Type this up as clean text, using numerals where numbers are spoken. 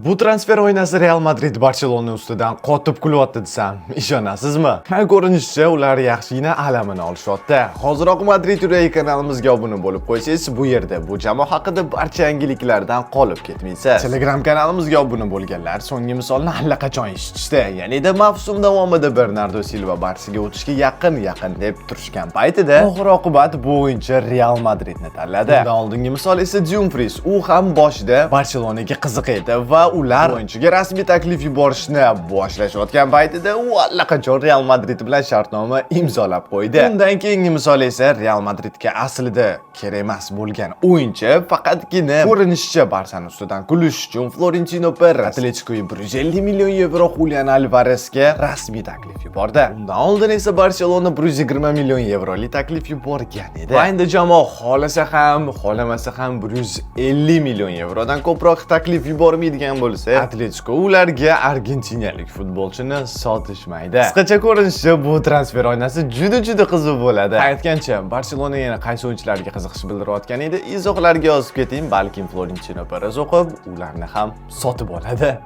Bu transfer oynasi Real Madrid Barselona ustidan qotib kulyapti desam, ishonasizmi? Ha, ko'rinishicha, ular yaxshigina alamini olishyapti. Hoziroq Madrid yuragi kanalimizga obuna bo'lib qo'ysangiz, bu yerda bu jamoa haqida barcha yangiliklardan qolib ketmaysiz. Telegram kanalimizga obuna bo'lganlar so'nggi misolni allaqachon eshitishdi. Ya'ni mavsum davomida Bernardo Silva Barsaga o'tishga yaqin yaqin deb turishgan paytida oxir oqibat bu o'yinchi Real Madridni tanladi. Bundan oldingi misol esa Dumfries. U ham boshida Barselonaga qiziq edi va ular o'yinchiga rasmiy taklif yuborishni boshlashayotgan paytida u allaqachon Real Madrid bilan shartnoma imzolab qo'ydi. Undan keyingi misol esa Real Madridga aslida kerak emas bo'lgan o'yinchi, faqatgina ko'rinishicha Barsani ustidan kulish uchun Florentino Perez Atleticoga 150 million yevro Julian Alvaresga rasmiy taklif yubordi. Undan oldin esa Barselona 120 million yevroli taklif yuborgan edi. Va endi jamoa xohlasa ham, xohlamasa ham 150 million yevrodan ko'proq taklif yubormaydigan bo'lsa, Atletico ularga argentinalik futbolchini sotishmaydi. Qisqacha, ko'rinishicha, bu transfer oynasi juda-juda qiziq bo'ladi. Aytgancha, Barselona yana qaysi o'yinchilarga qiziqish bildirayotgan edi? Izohlarga yozib keting, balkim Florentino Perez o'qib, ularni ham sotib oladi.